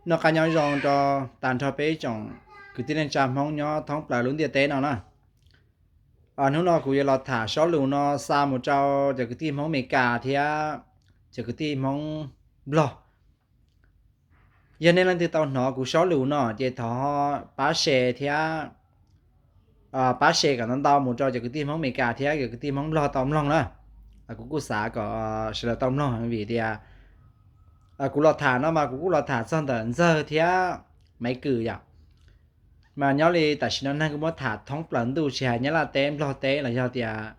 Noj qab nyob zoo rau tag nrho peb tsoom kwv tij neej tsa Hmoob nyob thoob plaws lub ntiaj teb no na. Hnub no kuv yuav los tham sob lus no xa mus rau cov kwv tij Hmoob Amelikas thiab cov kwv tij Hmoob Nplog. Yog nej leej twg tau hnov kuv sob lus no ces thov pab share thiab pab share kom ntau ntau mus rau cov kwv tij Hmoob Amelikas thiab cov kwv tij Hmoob Nplog tau mloog na. Kuv kuj xav kom sawv daws tau mloog vim tias kuv los tham no mas kuv kuj los tham txog ntawm Ntxawg thiab Maiv Kwm yom. Mas nyob li tam sim no neeg kuj muab tham thoob plaws ntuj tsis hais Nyab Laj teb, Nplog teb los yog tias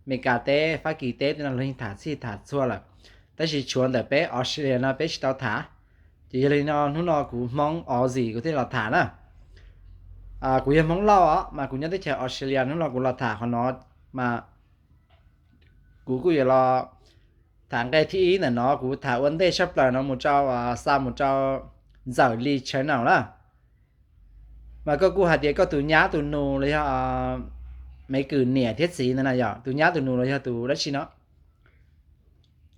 Amelikas teb, Fab Kis teb tej no los yeej tham txhij tham txhua lawm. Tab sis tshuav ntawm peb Australia no peb tsis tau tham. Ces yog li no hnub no kuv Hmoob Aussie kuv thiaj los tham na. Kuv yog Hmoob Lauj os mas kuv nyob teb chaws Australia, hnub no kuv los tham qhov no mas kuv kuj yuav los tham nqe thib ib ntawm no, kuv tham ua ntej tshaj plaws no mus rau, xa mus rau Ntxawm Lis channel na. Mas koj kuj hais tias koj tus nyab tus nus los yog Maiv Kwm niam thiab txiv ntawd na yom, tus nyab tus nus los yog tus dab tsi no.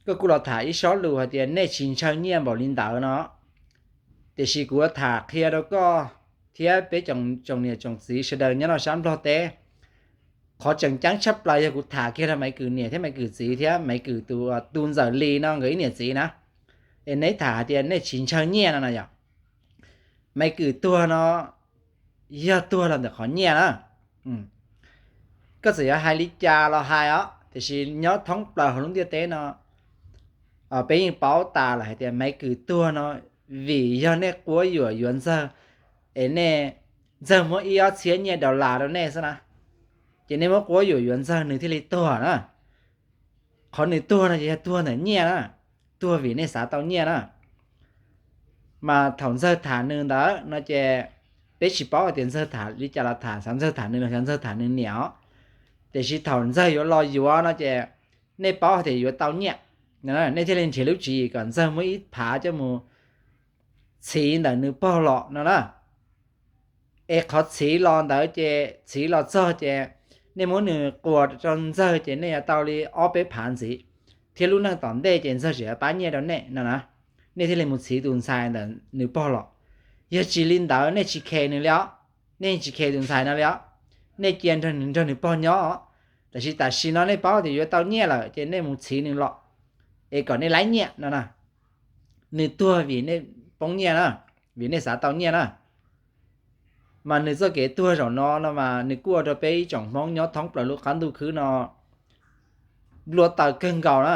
Koj kuj los tham ib sob lus hais tias nej tsis ntshaw nyiaj npaum li ntawd no. Tiam sis kuv tham qhia rau koj thiab peb tsoom niam tsoom txiv sawv daws nyob rau sab Nplog teb, qhov tseem ceeb tshaj plaws yog kuv tham kiag rau Maiv Kwm niam thiab Maiv Kwm txiv thiab Maiv Kwm tus, tus Ntxawm Lis no nkawd ib niam txiv na. Es neb tham hais tias nej tsis ntshaw nyiaj no na yom. Maiv Kwm tuag no yog tuag los ntawm qhov nyiaj na. Koj txawm yuav hais li cas los hais os, tiam sis nyob thoob plaws hauv lub ntiaj teb no peb yeej paub tas lawm hais tias Maiv Kwm tuag no vim yog nej quab yuam yuav Ntxawg, es nej, Ntxawg muab ib ob txhiab nyiaj dollar rau nej xwb na. Ces nej muab quab yuam yuav Ntxawg nws thiaj li tuag na. Qhov nws tuag no ces yog tuag ntawm nyiaj na, tuag vim nej xav tau nyiaj na. Mas thaum Ntxawg tham nws ntawd no ces peb tsis paub hais tias Ntxawg tham li cas los tham, xav Ntxawg tham nws los xav Ntxawg tham nws niam os. Tiam sis thaum Ntxawg yuav los yuav no ces nej paub hais tias yuav tau nyiaj, nej thiaj li nrhiav lub tswv yim kom Ntxawg muab ib phav coj mus txhiv ntawm nws pog los no na. Es qhov txhiv los ntawd ces txhiv los txog ces nej muab nws quas rau Ntxawg ces nej yuav tau li ob peb phav ntxiv, thiab lub neej tom ntej ces Ntxawg tseem yuav pab nyiaj rau nej no na. Nej thiaj li mus txhiv tus ntxhais ntawm nws pog los. Yog tsis li ntawd nej tsis khes nws li os, nej tsis khes tus ntxhais no li os, nej cia nws nrog nws pog nyob os. Tab sis tam sim no nej paub tias yuav tau nyiaj lawm ces nej mus txhiv nws los, es kom nej laib nyiaj no na. Nws tuag vim nej poob nyiaj na, vim nej xav tau nyiaj na. Mas nws txoj kev tuag zaum no no mas nws kuj ua rau peb ib tsoom Hmoob nyob thoob plaws lub qab ntuj khwb no nplua taws kawg nkaus na.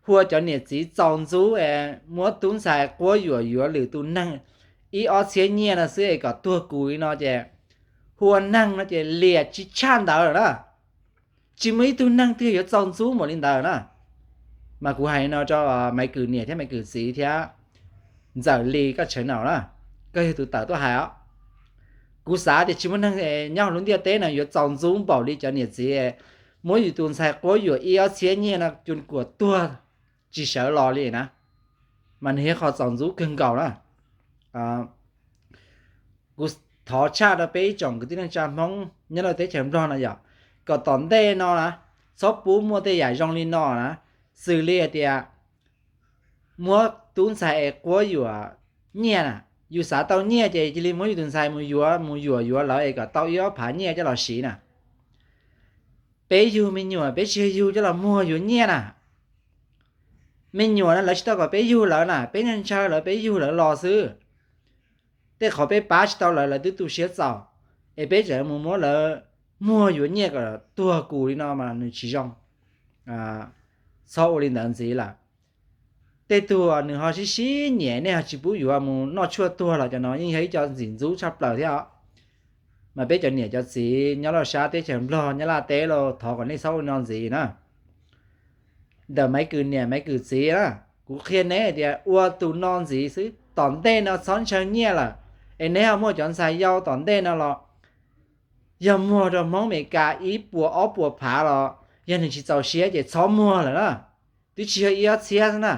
Hu ua cov niam txiv txaus ntxub es muab tub ntxhais quab yuam yuav lwm tus neeg ib ob txhiab nyiaj no xwb es kom tuag kus li no ces hu ua neeg no ces liam tsis tshaj ntawd lawm na. Tsis muaj ib tug neeg twg yuav txaus ntxub npaum li ntawd na. Mas kuv hais no rau Maiv Kwm niam thiab Maiv Kwm txiv thiab Ntxawm Lis koj tshawv naum na, koj yog tus tawm tuaj hais os. Kuv xav tias tsis muaj neeg nyob hauv lub ntiaj teb no yuav txaus ntxub npaum li cov niam txiv muab yus tus ntxhais quab yuam ib ob txhiab nyiaj no cus kuam tuag tsis sawv los li na. Mas nws yog qhov txaus ntxub kawg nkaus na. Kuv thov tshaj rau peb ib tsoom kwv tij neej tsa Hmoob nyob rau teb chaws Nplog no yog kom tom ntej no na txhob pub muaj tej yam zoo li no na. Xws li hais tias muab tub ntxhais es quab yuam nyiaj na, yus xav tau nyiaj ces cia li muab yus tus ntxhais mus yuav, mus yuam yuav lawv es kom tau ib ob phav nyiaj coj los siv na. Peb yug me nyuam peb tsis yog yug coj los muag yuav nyiaj na. Me nyuam no lawv tsis tau kom peb yug lawv na, peb ntshaw lawv peb yug lawv los xwb. Tej qhov peb pab tsis tau lawv, lawv twb tu siab txaus, es peb tseem mus muab lawv muag yuav nyiaj kom tuag kus li no mas nws tsis zoo. Txhob ua li ntawd ntxiv lawm. Tej tug nws ho sib sib nyiam nej ho tsis pub yuav mus noj tshuaj tuag los cov no yeej yog ib co ntxim ntxub tshaj plaws thiab os. Mas peb cov niam cov txiv nyob rau sab teb chaws Nplog Nyab Laj teb los thov kom nej txhob ua no ntxiv na. Ntawm Maiv Kwm niam Maiv Kwm txiv na, kuv qhia neb hais tias ua tus no ntxiv xwb tom ntej no txhob ntshaw nyiaj lawm. Es neb ho muaj cov ntxhais yau tom ntej no los yog muag rau Hmoob Amelikas ib puas ob puas phav los yog nws tsis txaus siab ces txhob muag lawm na. Twb tsis yog ib ob txhiab xwb na.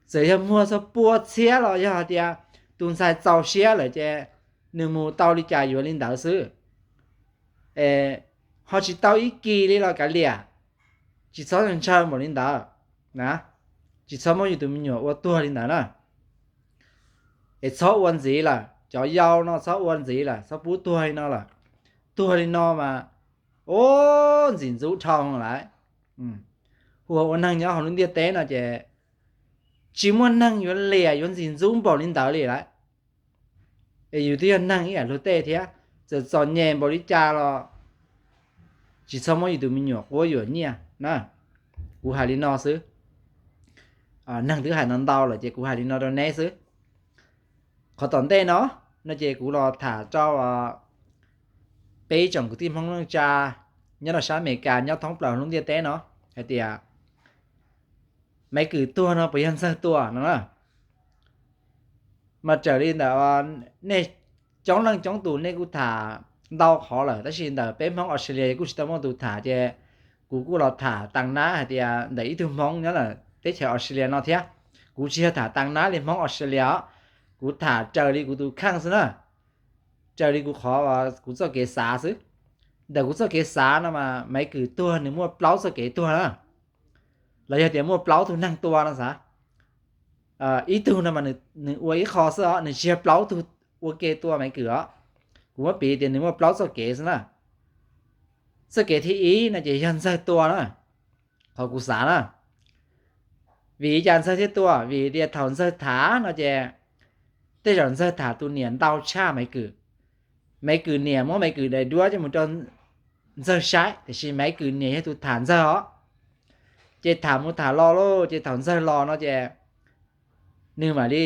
Txawm yog muag txog pua txhiab los yog hais tias tus ntxhais txaus siab lawm ces nws mus tau li cas yuav li ntawd xwb. Ho tsis tau ib kis li los kav liam, tsis txhob ntshaw npaum li ntawd na. Tsis txhob muab yus tus me nyuam ua tuag li ntawd na. Es txhob ua ntxiv lawm, cov yau no txhob ua ntxiv lawm, txhob pub tuag li no lawm. Tuag li no mas, o, ntxim ntxub dhau lawm. Hu ua neeg nyob hauv lub ntiaj teb no ces tsis muaj neeg yuav liam yuav ntxim ntxub npaum li ntawd li lawm. Es yus twb yog neeg ib yam luag tej thiab, txawm txom nyem npaum li cas los tsis txhob muab yus tus me nyuam quab yuam nyiaj na. Kuv hais li no xwb. Neeg twb hais ntau ntau lawm ces kuv hais li no rau neb xwb. Qhov tom ntej no, no ces kuv los tham rau peb ib tsoom kwv tij Hmoob neej tsa nyob rau sab Amelikas nyob thoob plaws lub ntiaj teb no hais tias Maiv Kwm tuag no puas yog Ntxawg tua no na. Mas raws li ntawm nej coob leej coob tus nej kuj tham ntau qhov lawm, tab sis ntawm peb Hmoob Australia kuj tsis tau muaj tus tham, ces kuv kuj los tham taag nab hais tias ntawm ib tug Hmoob nyob lawm teb chaws Australia no thiab. Kuv tsis yog tham taag nab li Hmoob Australia os, kuv tham raws li kuv tus kheej xwb na, raws li kuv qhov, kuv txoj kev xav xwb. Ntawm kuv txoj kev xav no mas Maiv Kwm tuag nws muaj plaub txoj kev tuag na. Los yog tias muaj plaub tug neeg tua no xav. Ib tug no mas nws ua ib qho xwb os, nws tsis yog plaub tug ua ke tua Maiv Kwm os. Kuv muab piv tias nws muaj plaub txoj kev xwb na. Txoj kev thib ib no ces yog Ntxawg tua na, qhov kuv xav na. Vim li cas Ntxawg thiaj tua? Vim tias thaum Ntxawg tham no ces tej zaum Ntxawg tham tus niam ntau tshaj Maiv Kwm. Maiv Kwm niam muab Maiv Kwm daim duab coj mus rau Ntxawg saib, tiam sis Maiv Kwm niam yog tus tham Ntxawg os. Ces tham mus tham los lauj, ces thaum Ntxawg los no ces nws mam li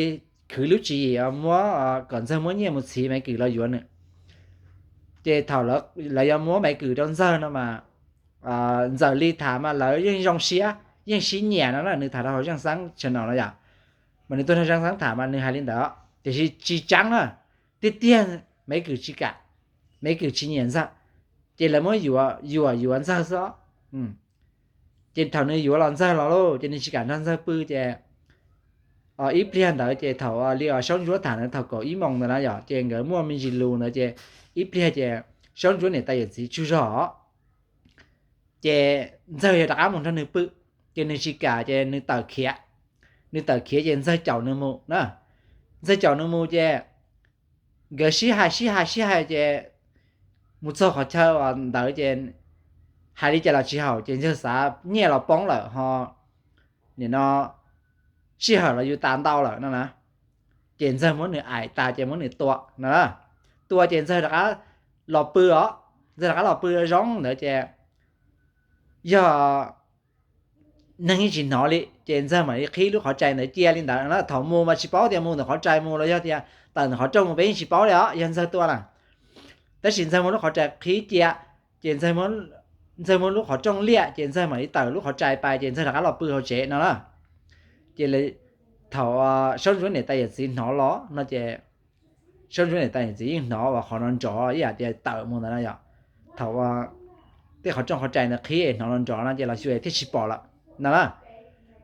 khwv lub tswv yim muab, kom Ntxawg muab nyiaj mus txhiv Maiv Kwm los yuav nws. Ces thaum lawv yuav muab Maiv Kwm rau Ntxawg no mas, Ntxawm Lis tham mas lawv yeej zoo siab yeej sib nyiam no na, nws tham rau hauv Zeej Xeeb channel no yom. Mas nws tuaj nrog Zeej Xeeb tham mas nws hais li ntawd, tiam sis tsis tseeb na. Tiag tiag Maiv Kwm tsis kam, Maiv Kwm tsis nyiam Ntxawg, ces lawv muab yuam yuam Ntxawg xwb os. Ces thaum nws yuav los Ntxawg los lauj, ces nws tsis kam nrog Ntxawg pw ces ib pliag ntawd ces thaum li Saub Ntsuab tham ntawd thaum kaum ib moos ntawd na yom, ces nkawd muaj me ntsis lus ntawd ces ib pliag ces Saub Ntsuab niam tais yawm txiv tsaug zog os. Ces Ntxawg yog rov qab mus nrog nws pw, ces nws tsis kam ces nws tawm khiav. Nws tawm khiav ces Ntxawg caum nws mus na. Ntxawg caum nws mus ces nkawd sib hais sib hais sib hais ces mus txog qhov chaw ntawd ces hais li cas los tsis haum ces Ntxawg xav nyiaj los poob lawm ho, nim no sij hawm los yus tas ntau lawm no na. Ces Ntxawg muab nws aim tas ces muab nws tua no. Tua ces Ntxawg rov qab los pw os. Ntxawg rov qab los pw zoo ntawd ces yog neeg yeej tsis hnov li ces Ntxawg mam li qhib lub qhov rais ntawd cia li ntawd na. Thaum mus mas tsis paub tias mus ntawm qhov rais mus los yog tias tawm ntawm qhov rooj mus peb yeej tsis paub li os, yog Ntxawg tua na. Tab sis Ntxawg muab lub qhov rais qhib cia, ces Ntxawg muab lub qhov rooj liaj ces Ntxawg mam li tawm lub qhov rais pais ces Ntxawg rov qab los pw hauv tsev no na. Ces thaum Saub Ntsuab niam tais yawm txiv hnov los no ces Saub Ntsuab niam tais yawm txiv yeej hnov uas qhov no nrov ib yam tias tawm mus ntawd no yom. Thaum tej qhov rooj qhov rais ntawd qhib hnov los nrov no ces los xyuas thiaj tsis pom lawm no na.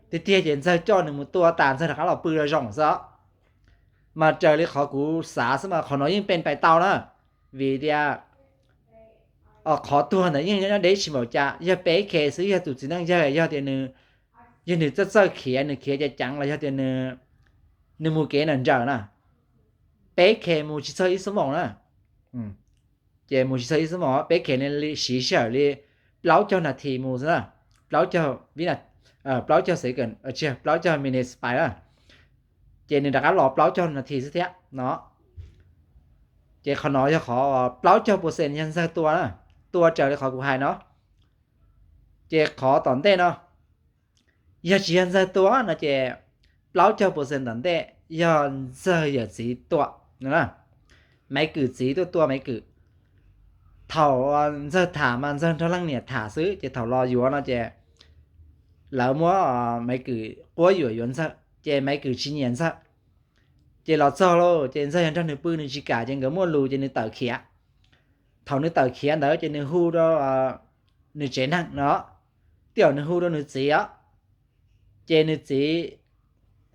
Tiag tiag ces Ntxawg coj nws mus tua tas Ntxawg rov qab los pw zoo xwb os. Mas raws li qhov kuv xav xwb mas qhov no yeej pes pais tau na, vim tias qhov tuag ntawd yeej nyob deb tsis npaum cas, yog peb khe xwb, yog tus txiv neej yawg, yog tias nws, yog nws txawj txawj khiav, nws khiav ceev ceev los yog tias nws mus kev nrawm nrawm na, peb khe mus tsis txog ib xuab moos na. Ces mus tsis txog ib xuab moos, peb khe nws siv sij hawm li plaub caug nas this mus xwb na, plaub caug vib na, plaub caug second, tsis, plaub caug minutes pais na. Ces nws rov qab los plaub caug nas this xwb thiab no. Ces qhov no yog qhov plaub caug percent yog Ntxawg tua na, tua raws li qhov kuv hais no. Ces qhov tom ntej no, yog tsis yog Ntxawg tua no ces plaub caug percent tom ntej yog Ntxawg yawm txiv tua. Maiv Kwm txiv tuaj tua Maiv Kwm. Thaum Ntxawg tham mas Ntxawg nrog leej niam tham xwb, ces thaum los yuav no ces lawv muab Maiv Kwm quab yuam yuav Ntxawg, ces Maiv Kwm tsis nyiam Ntxawg. Ces los txog lauj, ces Ntxawg yog nrog nws pw nws tsis kam, ces nkawd muaj lus ces nws tawm khiav. Thaum nws tawm khiav ntawd ces nws hu rau nws tsev neeg no, tej zaum nws hu rau nws txiv os. Ces nws txiv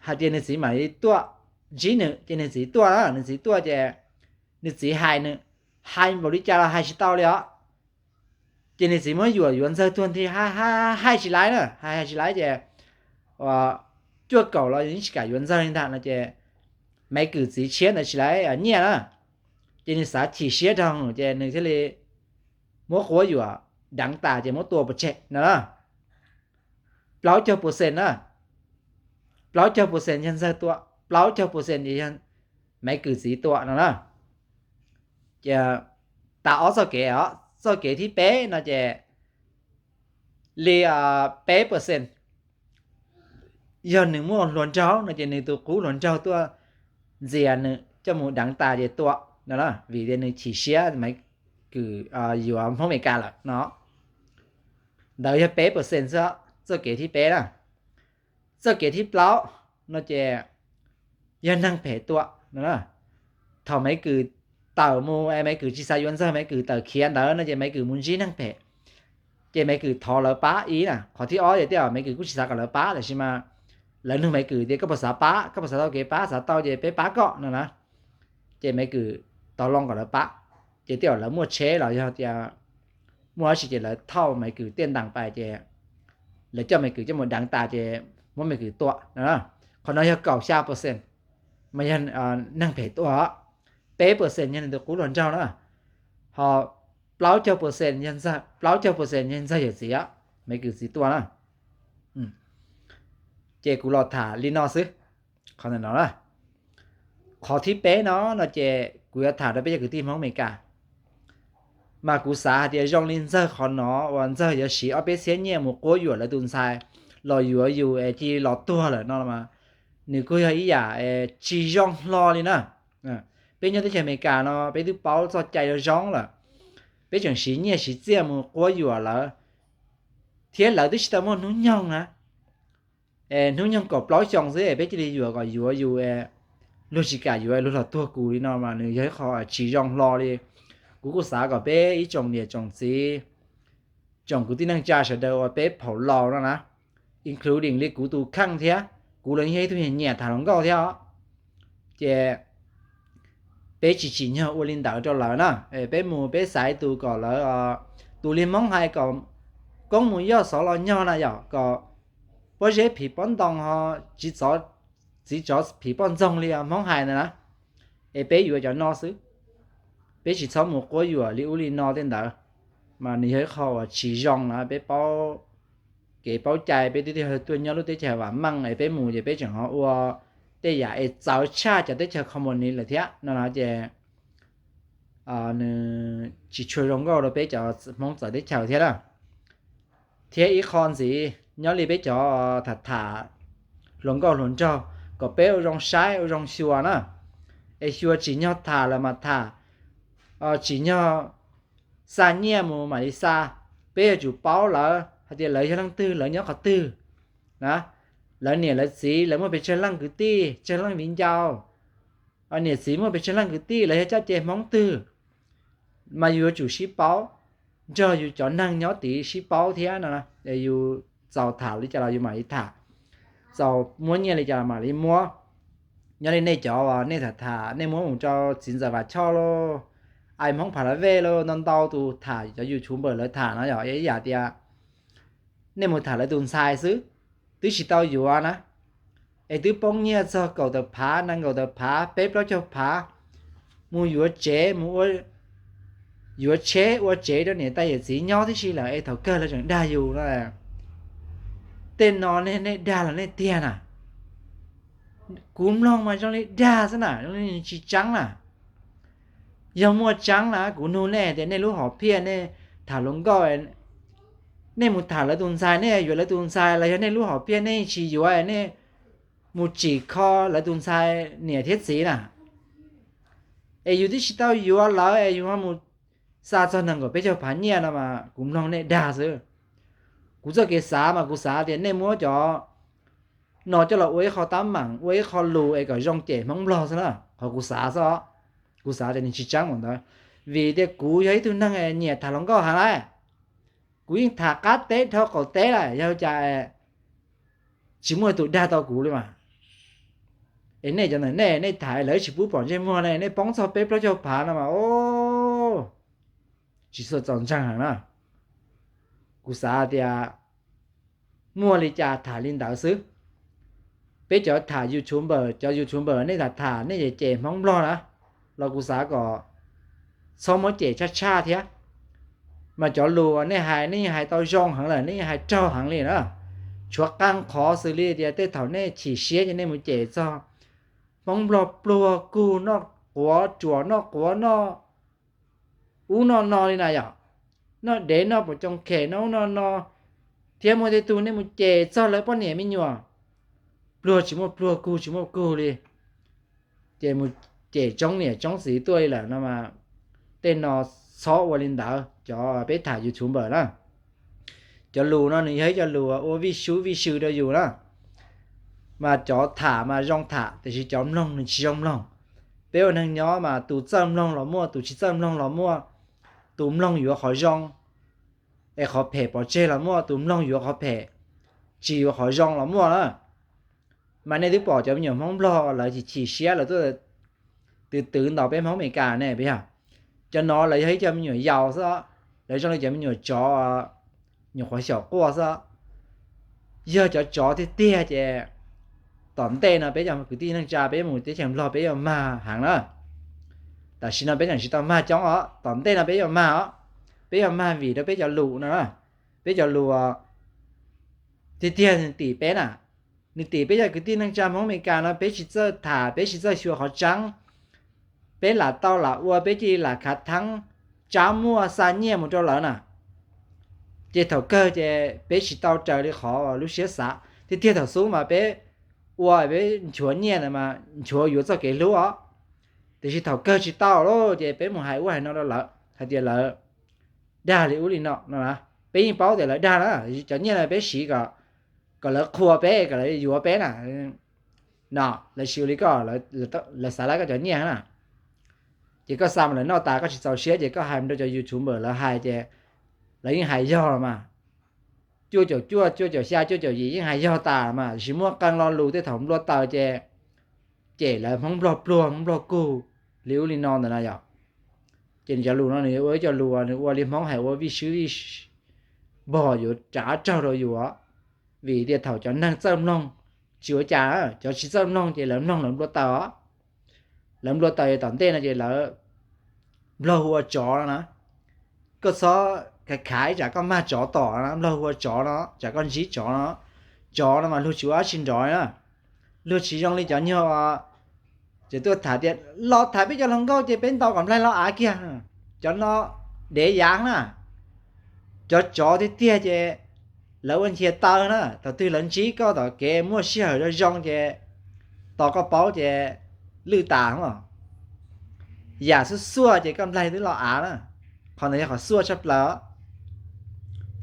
hais tias nws txiv mam li tuaj ntsib nws, ces nws txiv tuaj na, nws txiv tuaj ces nws txiv hais nws, hais npaum li cas los hais tsis tau li os. Ces nws txiv muab yuam yuav Ntxawg tuag nthi, hais tsis laib na, hais tsis laib ces cuaj kaum los yeej tsis kam yuav Ntxawg li ntag no ces Maiv Kws txiv tshiab ntawd tsis tau nyiaj na, ces nws xav chim siab rau ces nws thiaj li muab quab yuam deev tas ces muab tua pov tseg no na. Plaub caug percent na, plaub caug percent yog Ntxawg tua, plaub caug percent yog Maiv Kws txiv tua no na. Ces tas ob txoj kev os, txoj kev thib peb no ces li peb percent yog nws muaj hluas nraug no ces nws tus qub hluas nraug tuaj ntxias nws coj mus deev tas ces tua no, vim tias nws chim siab Maiv Kws yuav Hmoob Amelikas lawm no. Ntawd yog peb percent xwb, txoj kev thib peb na. Txoj kev thib plaub no ces yog neeg phem tua no. Thaum Maiv Kws tawm mus es Maiv Kws tsis xav yuav Ntxawg, Maiv Kws tawm khiav ntawd no ces Maiv Kws mus ntsib neeg phem, ces Maiv Kws thov lawv pab ib na. Qhov thib ob ces tej zaum Maiv Kws kuj tsis xav kom lawv pab, tab sis mas lawv nug Maiv Kws tias koj puas xav pab, koj puas xav tau kev pab, xav tau ces peb pab koj no na. Ces Maiv Kws tau loo kom lawv pab, ces tej zaum lawv muaj tsheb los yog tias muaj dab tsi ces lawv thauj Maiv Kws tiaj ntees pais ces lawv coj Maiv Kws coj mus deev tas ces muab Maiv Kws tua no. Qhov no yog kaum xya percent mas yog neeg phem tua, peb percent yog nws tus qub hluas nraug na, ho plaub caug percent yog Ntxawg, plaub caug percent yog Ntxawg yawm txiv, Maiv Kws txiv tua na. Ces kuv los tham li no xwb, qhov ntawm no na. Qhov thib peb no no ces kuv yuav tham rau peb cov kwv tij Hmoob Amelikas. Mas kuv xav hais tias zoo li Ntxawg qhov no uas Ntxawg yuav siv ob peb txhiab nyiaj mus quab yuam lawv tus ntxhais los yuav yus es cia li los tuag lawm no mas nws kuj yog ib yam tsis zoo hlo li na. Peb nyob teb chaws Amelikas no peb twb paub txoj cai zoo zoo lawm, peb tseem siv nyiaj siv txiaj mus quab yuam lawv, thiab lawv twb tsis tau muaj hnub nyoog na. Hnub nyoog kaum plaub xyoo xwb peb cia li yuam kom yuav yus, luag tsis kam yuav luag los tuag kuv li no mas nws yog ib qho tsis zoo hlo li. Kuv kuj xav kom peb ib tsoom niam tsoom txiv, tsoom kwv tij neej tsa sawv daws uas peb phaum laus no na, including li kuv tus kheej thiab, kuv los yog ib tug nyiam tham hluas nkauj thiab os, ces peb tsis tsim nyog ua li ntawd rau lawv na. Peb mus peb xaiv tus kom lawv, tus li Hmoob hais kom koob mus yoj xov los nyog na yom, kom pob zeb phim pob ntoo ho txiv tsov phim poj ntxoog li Hmoob hais ntawd na. Es peb yuav cov no xwb, peb tsis txhob mus quab yuam li ub li no tej ntawd, mas nws yog ib qho uas tsis zoo na. Peb paub kev paub cai, peb twb tuaj nyob lub teb chaws vam meej es peb mus ces peb tseem ho ua tej yam es txawv tshaj cov teb chaws communist lawm thiab no ces nws tsis tshua zoo nkauj rau peb cov Hmoob txawv teb chaws thiab na. Thiab ib qho ntxiv nyob li peb cov tham tham hluas nkauj hluas nraug kom peb ua zoo saib ua zoo xyuas na. Es xyuas tsim nyog tham lawm mas tham, tsim nyog xa nyiaj mus mam li xa. Peb yuav tsum paub lawv hais tias lawv yog leej twg, lawv nyob qhov twg na, lawv niam lawv txiv lawv muaj pes tsawg leej kwv tij tsawg leej viv ncaus, niam txiv muaj pes tsawg leej kwv tij, lawv yog caj ces Hmoob twg, mas yus yuav tsum sib paub, nrog yus cov neeg nyob tid sib paub thiab no. Yus txaus tham li cas los yus mam li tham, txaus muab nyiaj li cas los mam li muab. Nyob li nej cov uas nej tham tham nej muab mus rau txiv ntxawm Vam Choj lauj, Ais Hmoob Pha La Vej lauj, ntau ntau tus tham cov YouTuber lawv tham no yog ib yam tias nej mus tham lawv tus ntxhais xwb, twb tsis tau yuav na, es twb poob nyiaj txog kaum tawm phav, nees nkaum tawm phav, peb plaub caug phav, mus yuav tsev, mus yuav tsheb ua tsev rau niam tais yawm txiv nyob tib si lawm es thaum kawg lawv tseem dag yus no. Tej no nej dag los nej tiag na? Kuv mloog mas zoo li dag xwb na, zoo li tsis tseeb na. Yog muaj tseeb na kuv nug nej tias nej lub hom phiaj nej tham hluas nkauj, nej mus tham lawv tus ntxhais, nej yuav lawv tus ntxhais los yog nej lub hom phiaj nej tsis yuav, nej mus tsim kho lawv tus ntxhais niam thiab txiv na. Es yus twb tsis tau yuav lawv es yus ho mus xa txog nees nkaum peb caug phav nyiaj no mas kuv mloog nej dag xwb. Kuv txoj kev xav mas kuv xav tias nej muab cov no coj los ua ib qho tab meem, ua ib qho lus es kom zoo cem Hmoob Nplog xwb na, qhov kuv xav xwb. Kuv xav tias nws tsis tseeb mus ntawd, vim tias kuv yog ib tug neeg nyiam tham hluas nkauj heev lawm. Kuv yeej tham qab teb dhau qaum teb lawm, yog cas tsis muaj tus dag tau kuv li mas. Es nej cov ntawm nej, nej tham lawv tsis pub pom ntsej muag ne, nej poob txog peb plaub caug phav no mas, o, tsis txhua txaus ntseeg heev na. Kuv xav tias muaj li cas tham li ntawd xwb. peb cov tham YouTuber, cov YouTuber nej tham tham nej cem cem Hmoob Nplog na, los kuv xav kom txhob muab cem tshaj tshaj thiab. Mas cov lus nej hais nej yeej hais tau zoo heev lawm, nej yeej hais raug heev li na. Tshuav qee qhov xws li tias tej thaum nej chim siab ces nej mus cem txog Hmoob Nplog pluag kug, noj quav ruam noj quav noj ub noj no li na yom, noj dev noj pom coos khem noj ub noj no, thiab muaj tej tug nej mus cem txog lawv poj niam me nyuam, pluag tsis muaj pluag kug tsis muaj kug li, ces mus cem tsoob niam tsoob txiv tuaj li lawm no mas, tej no txhob ua li ntawd cov peb tham YouTuber na. Cov lus no nws yog ib co lus ua vij sub vij sw rau yus na. Mas cov tham mas zoo tham tiam sis cov mloog nws tsis zoo mloog. Peb ua neeg nyob mas tus txawj mloog los muaj, tus tsis txawj mloog los muaj, tus mloog yuav qhov zoo es qhov phem pov tseg los muaj, tus mloog yuav qhov phem tsis yuav qhov zoo los muaj na. Mas nej twb pom cov me nyuam Hmoob Nplog lawv chim chim siab lawv tuaj twv twv ntaus peb Hmoob Amelikas ne puas yog? Cov no lawv yog ib co me nyuam yaus xwb, lawv zoo li cov me nyuam tsov, nyuam qhuav xyaum quaj xwb. Yog cov tsov tiag tiag ces tom ntej no peb cov kwv tij neej tsa peb mus teb chaws Nplog peb yuav mag heev na. Tam sim no peb tseem tsis tau mag coob os, tom ntej no peb yuav mag os. Peb yuav mag vim rau peb cov lus no na. Peb cov lus tiag tiag nws tim peb na, nws tim peb cov kwv tij neej tsa Hmoob Amelikas no peb tsis txawj tham, peb tsis txawj xyuas qhov tseeb, peb lam tau lam ua peb cia li lam khav theeb, tsab muaj xa nyiaj mus rau lawv na. Ces thaum kawg ces peb tsis tau raws li qhov lub siab xav. Tiag tiag thaum xub mas peb ua peb nchuav nyiaj ntawd mas nchuav yuav txoj kev hlub os, tiam sis thaum kawg tsis tau lawm ces peb mus hais ub hais no rau lawv hais tias lawv dag li ub li no no na. Peb yeej paub tias lawv dag na, cov nyiaj no peb siv kom, kom lawv qhuas peb, kom lawv yuav peb na. No lawv siv ua li koj, lawv xav lab koj cov nyiaj na. Ces koj xa mas lawv noj tas koj tsis txaus siab ces koj hais rau cov YouTuber lawv hais ces lawv yeej hais yog los mas. Cuaj caum cuaj, cuaj caum xya, cuaj caum yim yeej hais yog tas mas, tiam sis muaj qee lo lus tej thaum nplua taws ces cem lawv Hmoob Nplog pluag, Hmoob Nplog kug li ub li no ntawd na yom. Ces nws cov lus no nws ua ib co lus nws ua li Hmoob hais ua vij sub vij npog yuav rov qab raug rau yus, vim tias thaum cov neeg txawj mloog tsis ua cas, cov tsis txawj mloog ces lawv mloog lawv nplua taws os. Lawv nplua taws tom ntej no ces lawv, Nplog hu ua tsov no na. Koj txhob khav khav ib tsam koj mag tsov tom no, Nplog hu ua tsov no, tsam koj ntsib tsov no. Tsov no mas luag tsis ua dab tsi nrov na. Luag tsis zoo li cov nyuag, ces tuaj tham tias los tham peb cov hluas nkauj ces peb ntaus kom nplaig los av kiag. Cov no dev yav na. Cov tsov tiag tiag ces lawv ua nchias taw na, thaum twg lawv ntsib koj tom kev muaj sij hawm zoo zoo ces tos koj paub ces lwj tas. Yam xuaj xuaj ces koj nplaig twb los av na. Qhov ntawd yog qhov xuaj tshaj plaws.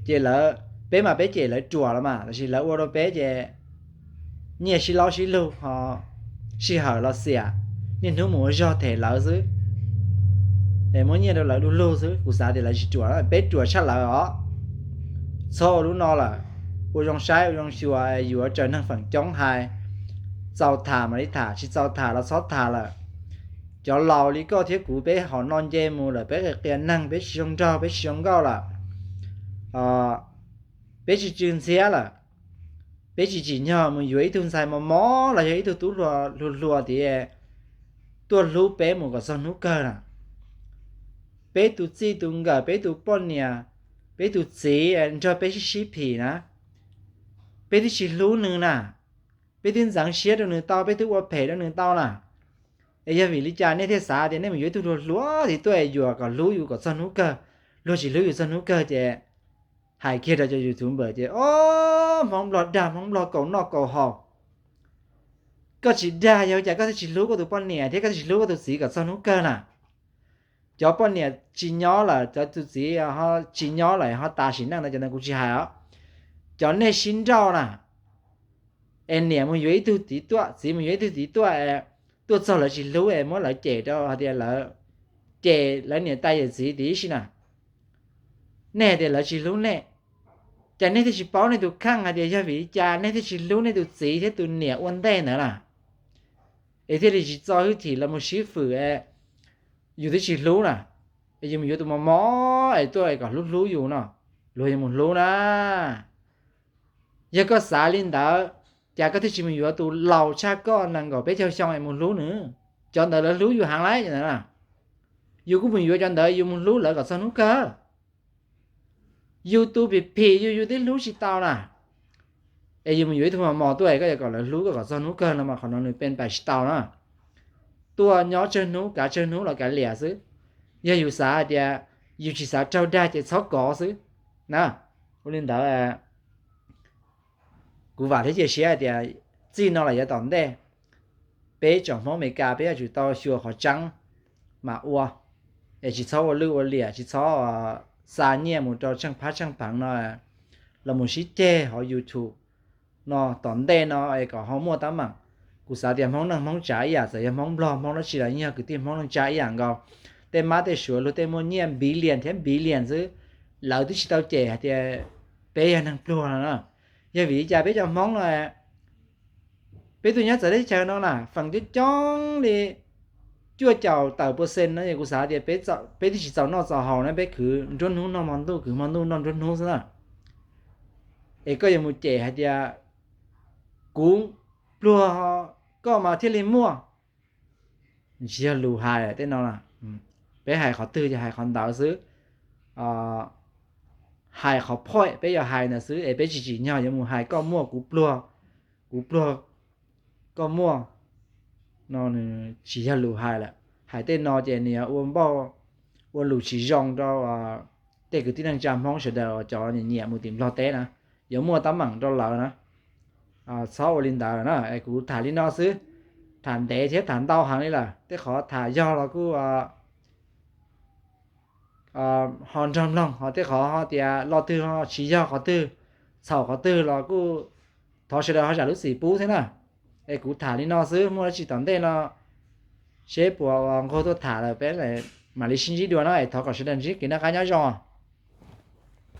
Ces lawv, peb mas peb cem lawv ruam los mas, tab sis lawv ua rau peb ces nyiaj sib laub sib lug ho sij hawm los xiam, niaj hnub mus ua zog them lawv xwb, es muab nyiaj rau lawv du lug xwb. Kuv xav tias lawv tsis ruam, peb ruam tshaj lawv os. Txhob ua lub no lawm, ua zoo saib ua zoo xyuas, yuav raws neeg feem coob hais. Txaus tham mam li tham, tsis txaus tham los txhob tham lawm. Cov laus li koj thiab kuv peb hom no nce mus lawm, peb qia neeg, peb tsis zoo nraug peb tsis zoo nkauj lawm, peb tsis tsw ntxhiab lawm. Peb tsis tsim nyog mus yuav ib tug ntxhais mos mos los yog ib tug tub hluas hluas tias tuaj hlub peb mus kom txog hnub kawg na. Peb tus txij tus nkawm, peb tus poj niam, peb tus txiv nrog peb sib sib phim na, peb twb tsis hlub nws na. Peb twb ntxeev siab rau nws tau, peb twb ua phem rau nws tau na. Es yog vim li cas nej thiaj xav tias nej mus yuav ib tug hluas hluas thiab tuaj yuam kom hlub yus kom txog hnub kawg? Luag tsis hlub yus txog hnub kawg ces hais kiag rau cov YouTuber ces, o, Hmoob Nplog dag, Hmoob Nplog kaus noj kaus haus. Koj tsis dag yog cas koj thiaj tsis hlub koj tus poj niam thiab koj thiaj tsis hlub koj tus txiv kom txog hnub kawg na? Cov poj niam tsis nyob lawm, cov tus txiv tsis nyob lawm ho tas sim neej ntawd, cov ntawd kuv tsis hais os. Cov nej sib nrauj na, es niam mus yuav ib tug tid tuaj, txiv mus yuav ib tug tid tuaj, tuaj txog lawv tsis hlub es muab lawv cem rau hais tias lawv cem lawv niam tais yawm txiv tib si na. Nej hais tias lawv tsis hlub nej, cas nej thiaj tsis paub nej tus kheej hais tias yog vim li cas nej thiaj tsis hlub nej tus txiv thiab tus niam ua ntej ntawd na? Es thiaj li tsis txo hwj chim los mus sib fwm, yus twb tsis hlub na, es yus mus yuav tus mos mos es tuaj kom hlub hlub yus no, luag yuav mus hlub na. Yog koj xav li ntawd, cas koj thiaj tsis mus yuav tus laus tshaj koj nees nkaum peb caug xyoo es mus hlub nws? Cov ntawd lawv hlub yus heev lawm. Yus kuj mus yuav cov ntawd, yus mus hlub lawv kom txog hnub kawg. Yus tus phim phim yus, yus twb hlub tsis tau na. Es yus mus yuav ib tug mos mos tuaj es koj yuav kom lawv hlub koj kom txog hnub kawg no mas qhov no nws pes pais tsis tau na. Tuaj nyob tsawg hnub kav tsawg hnub los kav liam xwb. Yog yus xav hais tias yus tsis xav raug dag ces txhob kov xwb na. Ua li ntawd, kuv vam thiab cia siab hais tias txij no los yav tom ntej, peb tsoom Hmoob Amelikas peb yuav tsum tau xyuas qhov tseeb mas ua, es tsis txhob ua lwj ua liam, tsis txhob xa nyiaj mus rau tsheej phab tsheej pheev no los mus sib ceg hauv YouTube no tom ntej no es kom ho muaj teeb meem. Kuv xav tias Hmoob neej Hmoob tsav ib yam, txawm yog Hmoob Nplog Hmoob dab tsi los yeej yog kwv tij Hmoob neej tsa ib yam nkaus. Tej mab tej suav luag tej muaj nyiaj billion thiab billion xwb, lawv twb tsis tau cem hais tias peb yog neeg pluag no na. Yog vim li cas peb cov Hmoob no peb tuaj nyob txawv teb chaws no na, feem coob coob li cuaj caum tawm percent no es kuv xav tias peb twb tsis txaus noj txaus haus na, peb khwv nruab hnub noj hmo ntuj, khwv hmo ntuj noj nruab hnub xwb na. Es koj yuav mus cem hais tias kuv pluag koj mas thiaj li muaj, tsis yog lus hais tej no. Peb hais qhov twg ces hais qhov ntawd xwb. Hais qhov point peb yuav hais ntawd xwb es peb tsis tsim nyog yuav mus hais koj muaj kuv pluag, kuv pluag koj muaj no, nws tsis yog lus hais lawm. Hais tej no ces nws yuav ua npauj, ua lus tsis zoo rau tej kwv tij neej tsa Hmoob sawv daws uas cov nyiam nyiam mus tim Nplog teb na, yuav muaj teeb meem rau lawv na. Txhob ua li ntawd na, es kuv tham li no xwb, tham ntev thiab tham ntau heev li lawm, tej qhov tham yog los kuj ho nrog mloog, ho tej qhov ho tias lo twg ho tsis yog qhov twg, txhaum qhov twg los kuj thov sawv daws ho zam lub txim pub thiab na. Es kuv tham li no xwb, muaj dab tsi tom ntej no seb puas ua nqug tuaj tham lawm peb mam li sib ntsib dua na, es thov kom sawv daws ntsib kev noj qab nyob zoo.